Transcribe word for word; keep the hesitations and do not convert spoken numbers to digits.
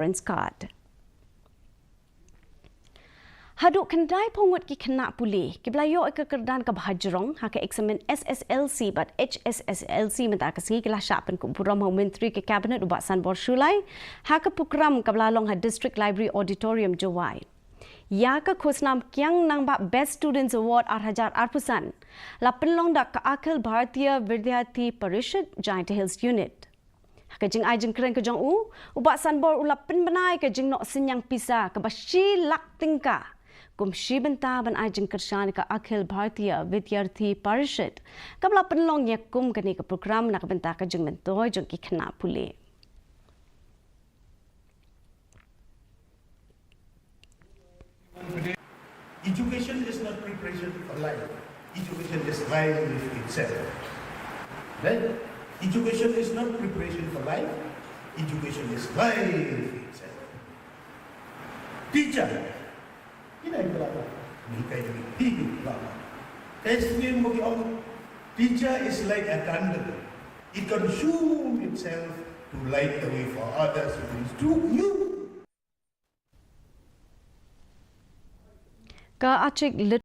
Prince Card. Haduh khyndai phew ngut ki khynnah pule kiba la ïoh ïa ka kyrdan kaba hajrong ha ka eksamin S S L C bad H S S L C mynta ka sngi ki la shah pynkup burom ha u Myntri ka Cabinet u Bah Sanbor Shullai ha ka prokram kaba la long ha District Library Auditorium, Jowai. Ïa ka khusnam Kiang Nangbah Best Students Award ar hajar arphew san la pynlong da ka Akhil Bharatiya Vidyarthi Parishad, Jaintia Hills Unit. Ha ka jingai jingkren ka jong u, u Bah Sanbor u la pynbna ïa ka jingnoh synñiang pisa kaba shi lak tyngka kum shi bynta ban ai jingkyrshan ïa ka Akhil Bharatiya Vidyarthi Parishad kaba la pynlong ïa kum kane ka prokram na ka bynta ka jingmyntoi jong ki khynnah pule. Education is not preparation for life. Education is life itself. Right? Education is not preparation for life. Education is life itself. Teacher. Ina ila. Ni kai ni. Hi ni la. Testing mo ki ong. Teacher is like a candle. It consumes itself to light the way for others. It is through you. Ka Achik